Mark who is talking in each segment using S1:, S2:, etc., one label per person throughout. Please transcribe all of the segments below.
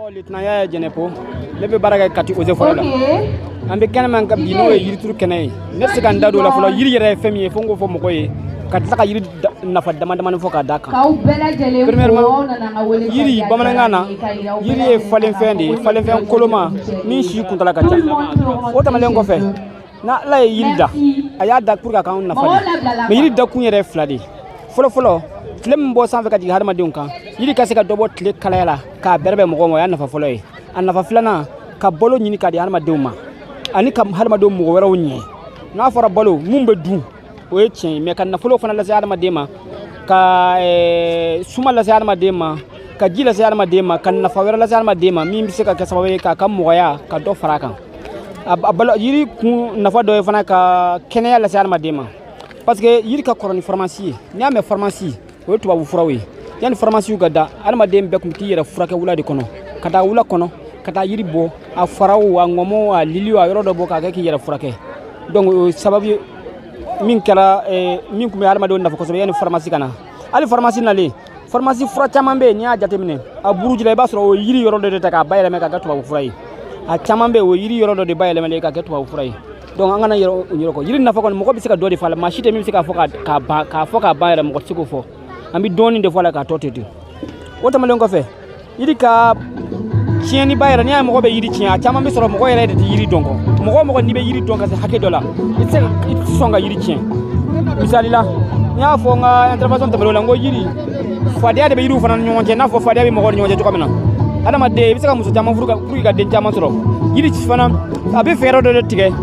S1: Tɔgɔ Lieutenant Yaya Jɛnɛpo. Ne bɛ baara kɛ Kati Eaux et Forêts la. An bɛ kɛnɛ min kan bi, n'o ye yirituru kɛnɛ ye, ne tɛ se ka n da don o la fɔlɔ. Yiri yɛrɛ ye fɛn min ye, fo n k'o fɔ mɔgɔw ye, ka tila ka yiri nafa dama damani fɔ k'a d'a kan.
S2: K'aw bɛɛ lajɛlen fo.
S1: Premièrement,
S2: Aw nana an ka wele
S1: yiri, bamanankan na, yiri ye falenfɛn de ye, falenfɛn koloma min si kuntala ka ca. O tɛmɛnen kɔfɛ, n'a Ala ye yiri da, a y'a da pour que a k'anw nafa de. Mais yiri dakun yɛrɛ ye fila de ye. Fɔlɔ fɔlɔ, tile min bɔ sanfɛ ka jigin hadamadenw kan, yiri ka se ka dɔ bɔ tile kalaya la k'a bɛrɛ bɛn mɔgɔw ma, o y'a nafa fɔlɔ ye. A nafa filanan, ka balo ɲini k'a di hadamadenw ma, ani ka hadamadenw mɔgɔ wɛrɛw ɲɛ. N'a fɔra balo mun bɛ dun, o ye tiɲɛ ye, mais ka nafolo fana lase hadamaden ma, ka suma lase hadamaden ma, ka ji lase hadamaden ma, ka nafa wɛrɛ lase hadamaden ma min bɛ se ka kɛ sababu ye k'a ka mɔgɔya ka dɔ fara a kan. A balo yiri kun nafa dɔ ye fana ka kɛnɛya lase hadamaden ma, parce que yiri ka kɔrɔ ni pharmacie ye. N'i y'a mɛn pharmacie, o ye tubabu furaw ye. Yanni pharmacie ka da, hadamaden bɛɛ tun bɛ t'i yɛrɛ furakɛ wula de kɔnɔ, ka taa wula kɔnɔ ka taa yiri bɔ, a faraw, a ŋɔmɔw, a liliw, a yɔrɔ dɔ bɔ k'a kɛ k'i yɛrɛ furakɛ. Donc o ye sababu ye min kɛra min tun bɛ hadamadenw nafa kosɛbɛ yanni pharmacie ka na. Hali pharmacie nalen, pharmacie fura caman bɛ yen, n'i y'a jateminɛ a burujila, i b'a sɔrɔ o ye yiri yɔrɔ dɔ de ta k'a bayɛlɛmɛ k'a kɛ tubabu fura ye. A caman bɛ yen, o ye yiri yɔrɔ dɔ de bayɛlɛmalen k'a kɛ tubabu fura ye. Donc an kana yɔrɔ yɔrɔ kɔ. Yiri nafa kɔni, mɔgɔ bɛ se ka dɔ de fɔ a la. Maa si tɛ min bɛ se k'a fɔ k'a ban, k'a fɔ k'a ban yɛrɛ, mɔgɔ tɛ se k'o fɔ. An bɛ dɔɔnin de fɔ a la k'a tɔ to ten. O tɛmɛnen kɔfɛ, yiri ka tiɲɛniba yɛrɛ, n'i y'a ye mɔgɔ bɛ yiri tiɲɛ, a caman bɛ sɔrɔ mɔgɔ yɛrɛ de tɛ yiri dɔn kɔ. Mɔgɔ o mɔgɔ n'i bɛ yiri dɔn ka se hakɛ dɔ la, i tɛ se i tɛ sɔn ka yiri tiɲɛ. Misali la, n y'a fɔ n ka intervention tɛmɛnenw la, n ko yiri fadenya de bɛ yiriw fana ni ɲɔgɔn cɛ, i n'a fɔ fadenya bɛ mɔgɔw ni ɲɔgɔn cɛ cogo min na. Adamaden, i bɛ se ka muso caman furu pour que ka den caman sɔrɔ. Yiri fana, a bɛ fɛɛrɛ dɔ de tigɛ,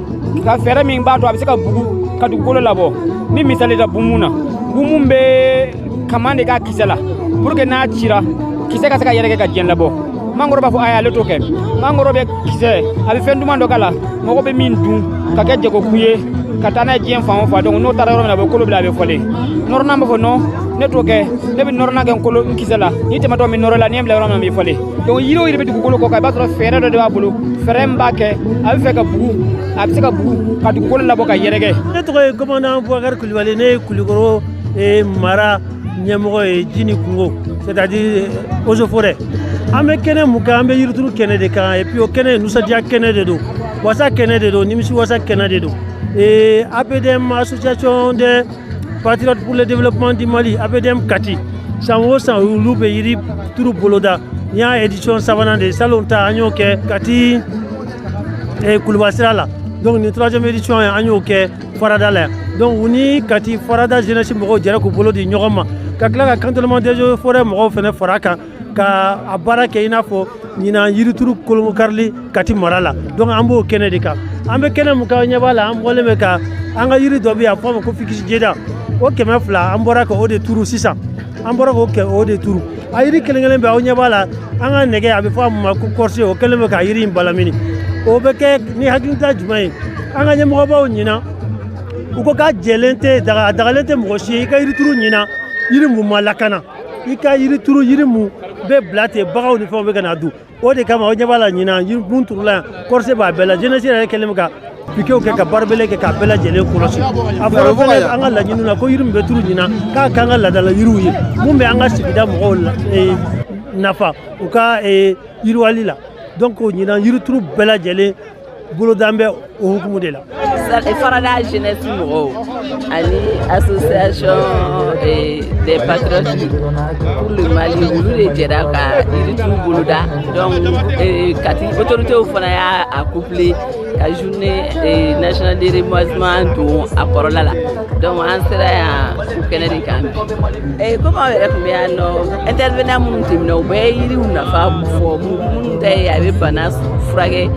S1: ka fɛɛrɛ min b'a to a bɛ se ka bugu ka dugukolo labɔ. Ni misali la, bumun na, bumun bɛ kaman de k'a kisɛ la pour que n'a cira, kisɛ ka se ka yɛrɛkɛ ka diɲɛ labɔ. Mangoro b'a fɔ ayi, ale t'o kɛ. Mangoro bɛ kisɛ, a bɛ fɛn duman dɔ k'a la, mɔgɔ bɛ min dun ka kɛ jagokun ye ka taa n'a ye diɲɛ fan o fan. Donc n'o taara yɔrɔ min na, a bɛ kolo bila, a bɛ fɔlen. Nɔrɔnan b'a fɔ non, ne t'o kɛ, ne bɛ nɔrɔnan kɛ n kolo n kisɛ la. N'i tɛmɛtɔ min nɔrɔ la, n'i ye n bila yɔrɔ min na, n bɛ fɔlen. Donc yiri o yiri bɛ dugukolo kɔ kan, i b'a sɔrɔ fɛɛrɛ dɔ de b'a bolo, fɛɛrɛ min b'a kɛ a bɛ fɛ ka bugu, a bɛ se ka bugu ka dugukolo labɔ ka yɛrɛkɛ.
S3: Ne tɔgɔ ye commandant Boubacar Kulibali. Ne ye Kulukɔrɔ mara ɲɛmɔgɔ ye, ji ni kungo, c'est à dire eaux et forêts. An bɛ kɛnɛ mun kan? An bɛ yirituru kɛnɛ de kan. Et puis o kɛnɛ, nisɔndiya kɛnɛ de don, wasa kɛnɛ de don, nimisi wasa kɛnɛ de don. Et APDM, Association des patriotes pour le développement du Mali, APDM Kati, san o san olu bɛ yiri turu boloda. Nin y'a édition sabanan de ye. Salon ta, an y'o kɛ Kati Kuluba sira la. Donc nin troisième édition ye, an y'o kɛ Farada la yan. Donc u ni Kati Farada jeunesse mɔgɔw jɛra k'u bolo di ɲɔgɔn ma, ka tila ka cantonnement des eaux et forêts mɔgɔw fana fara kan ka a baara kɛ, i n'a fɔ ɲinan yirituru kolonkarili Kati mara la. Donc an b'o kɛnɛ de kan. An bɛ kɛnɛ mun kan, ɲɛ b'a la, an bɔlen bɛ ka an ka yiri dɔ bɛ yen, a fɔ a ma ko ficus jeda, o 200, an bɔra ka o de turu sisan. An bɔra k'o kɛ, o de turu. A yiri kelen kelen bɛ, aw ɲɛ b'a la, an ka nɛgɛ, a bɛ fɔ a ma ko écorce, o kɛlen bɛ ka yiri in balamini. O bɛ kɛ ni hakilita jumɛn ye? An ka ɲɛmɔgɔbaw ɲinan, u ko k'a jɛlen tɛ daga, a dagalen tɛ mɔgɔ si ye i ka yirituru ɲinan yiri mun ma lakana, i ka yirituru yiri mun bɛ bila ten, baganw ni fɛnw bɛ ka na dun. O de kama, aw ɲɛ b'a la, ɲinan yiri mun turula yan, écorce b'a bɛɛ la. Jeunesse yɛrɛ kɛlen bɛ ka piquetw kɛ ka barbelé kɛ k'a bɛɛ lajɛlen kɔlɔsi. A fɔra fɛnɛ an ka laɲini na ko yiri min bɛ turu ɲinan, k'a k'an ka laadala yiriw ye mun bɛ an ka sigida mɔgɔw nafa u ka yiriwali la. Donc ɲinan yirituru bɛɛ lajɛlen boloda bɛ o hukumu de la.
S4: Farada jeunesse mɔgɔw ani Association des patriotes pour le Mali, olu de jɛra ka yirituru boloda. Donc Kati autorités fana y'a accouplé ka journée nationale de reboisement don a kɔrɔla la. Donc an sera yan o kɛnɛ de kan bi. Komi aw yɛrɛ tun bɛ yan nɔ, intervenant minnu tɛmɛna, u bɛɛ ye yiriw nafa fɔ. Minnu ta ye a bɛ bana furakɛ,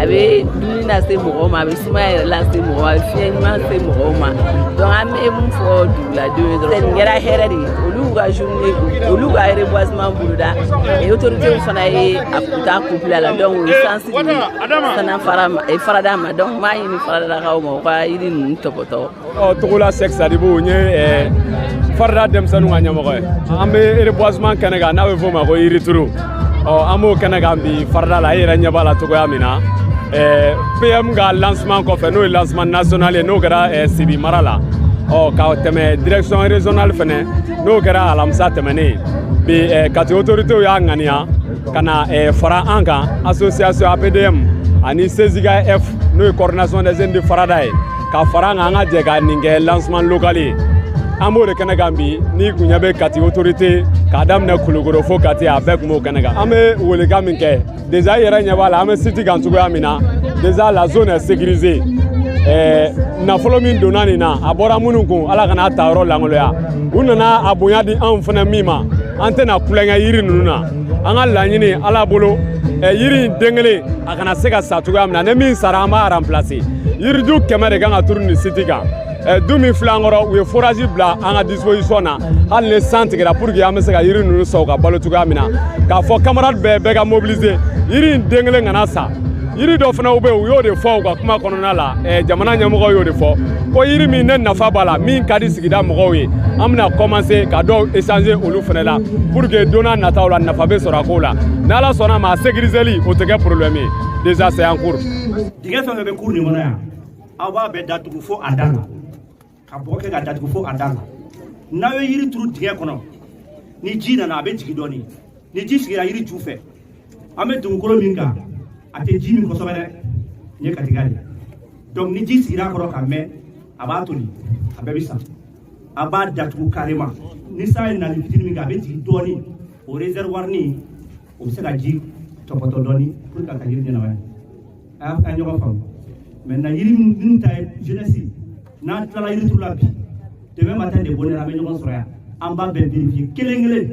S4: a bɛ dumuni lase mɔgɔw ma, a bɛ sumaya yɛrɛ lase mɔgɔw ma, a bɛ fiɲɛ ɲuman se mɔgɔw ma. Donc an bɛ mun fɔ duguladenw ye dɔrɔn, nin kɛra hɛrɛ de ye. Olu ka journée, olu ka reboisement boloda et autorités fana ye a ta couple la. Donc o ye chance di sana fara ma, farada ma. Donc n b'a ɲini faradalakaw ma, u ka yiri ninnu tɔpɔtɔ.
S5: Ɔ, Togola Sɛk Sadibu, n ye farida denmisɛnninw ka ɲɛmɔgɔ ye. An bɛ reboisement kɛnɛ kan, n'a bɛ f'o ma ko yirituru. Ɔ, an b'o kɛnɛ kan bi farida la. E yɛrɛ ɲɛ b'a la cogoya min na, PM ka lancement kɔfɛ, n'o ye lancement national ye, n'o kɛra Sibi mara la, ɔ, ka tɛmɛ direction régionale fɛnɛ, n'o kɛra alamisa tɛmɛnen bi, Kati autorités y'a ŋaniya. Ka na fara an kan, association APDM ani CJF, n'o ye coordination des jeunes de Farada ye, ka fara an kan, an ka jɛ ka nin kɛ lancement local ye. An b'o de kɛnɛ kan bi. N'i kun ɲɛ bɛ Kati autorité, k'a daminɛ Kulukoro fo Kati, a bɛɛ tun b'o kɛnɛ kan. An bɛ welekan min kɛ déjà, i yɛrɛ ɲɛ b'a la, an bɛ site kan cogoya min na, déjà la zone est sécurisée. Nafolo min donna nin na, a bɔra minnu kun, Ala kana a ta yɔrɔ lankoloya. U nana a bonya di anw fana min ma, an tɛna kulonkɛ yiri ninnu na. An ka laɲini Ala bolo, yiri in den kelen a kana se ka sa cogoya min na. Ni min sara, an b'a remplacer. Yiriju 100 de kan ka turu nin site kan. Du min filɛ an kɔrɔ, u ye forage bila an ka disposition na, hali ni san tigɛra, pour que an bɛ se ka yiri ninnu sɔn u ka balo cogoya min na. K'a fɔ camarade bɛɛ, bɛɛ ka mobiliser, yiri in den kelen kana sa. Yiri dɔ fana bɛ yen, u y'o de fɔ u ka kuma kɔnɔna la. Jamana ɲɛmɔgɔw y'o de fɔ ko yiri min ne nafa b'a la, min ka di sigida mɔgɔw ye, an bɛna commencer ka dɔw échanger olu fana la, pour que don n'a nataw la, nafa bɛ sɔrɔ a ko la. N'Ala sɔnna ma, a sécuriser o tɛ kɛ problème ye. Déjà c'est en cours.
S2: Dingɛ fɛn fɛn bɛ cour nin kɔnɔ yan, aw b'a bɛɛ datugu fo a dan na, ka bɔgɔ kɛ ka datugu fo a dan na. N'aw ye yiri turu dingɛ kɔnɔ, ni ji nana, a bɛ jigin dɔɔni. Ni ji sigira yiri ju fɛ, an bɛ dugukolo min kan, a tɛ ji min kosɛbɛ dɛ, nin ye Katiga de. Donc ni ji sigira a kɔrɔ ka mɛn, a b'a toli, a bɛɛ bɛ sa. A b'a datugu carrément. Ni san ye nali fitinin min kɛ, a bɛ jigin dɔɔni, o réservoir ni o bɛ se ka ji tɔpɔtɔ dɔɔni pour que a ka yiri ɲɛnamaya. A y'a ɲɔgɔn faamu? Maintenant, yiri minnu ta ye jeunesse, n'an tilala yiri turu la bi, demain matin de bonne heure, an bɛ ɲɔgɔn sɔrɔ yan, an b'a bɛɛ vérifier kelen kelen.